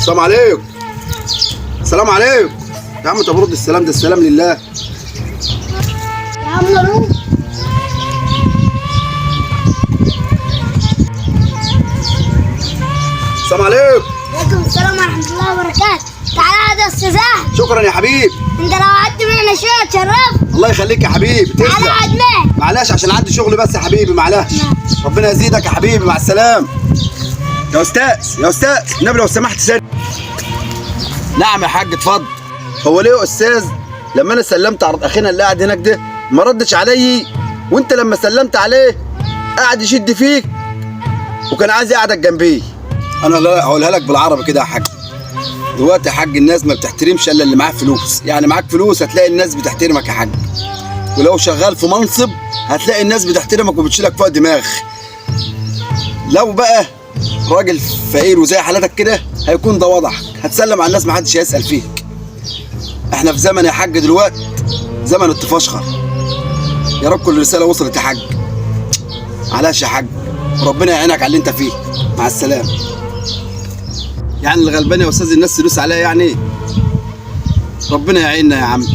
السلام عليكم. السلام عليكم يا عم. طب رد السلام ده، السلام لله. يا عم روح. السلام عليكم. عليكم السلام ورحمة الله وبركاته. تعالى اقعد يا استاذ احمد. شكرا يا حبيب. انت لو قعدت معنا شوية تشرفت. الله يخليك يا حبيبي، تعالى تسلم. اقعد معي. معلش عشان عندي شغل بس يا حبيبي، معلش. ربنا يزيدك يا حبيبي، مع السلامة. يا استاذ يا استاذ، النبي لو سمحت سر. نعم يا حاج اتفضل. هو ليه يا استاذ لما انا سلمت على اخينا اللي قاعد هناك ده ما ردش علي، وانت لما سلمت عليه قاعد يشد فيك وكان عايز يقعدك جنبيه؟ انا لا هقولها لك بالعربي كده يا حاج. دلوقتي يا حاج الناس ما بتحترمش الا اللي معاه فلوس، يعني معاك فلوس هتلاقي الناس بتحترمك يا حاج، ولو شغال في منصب هتلاقي الناس بتحترمك وبتشيلك فوق دماغ. لو بقى راجل فقير وزي حالتك كده هيكون ده وضعك، هتسلم على الناس محدش هيسأل فيك. احنا في زمن يا حاج دلوقتي، زمن التفشخر. يا رب كل رسالة وصلت يا حاج. معلش يا حاج، ربنا يعينك على اللي انت فيه. مع السلامة. يعني الغلبان يا استاذ الناس تدوس عليها يعني ايه؟ ربنا يعيننا يا عم.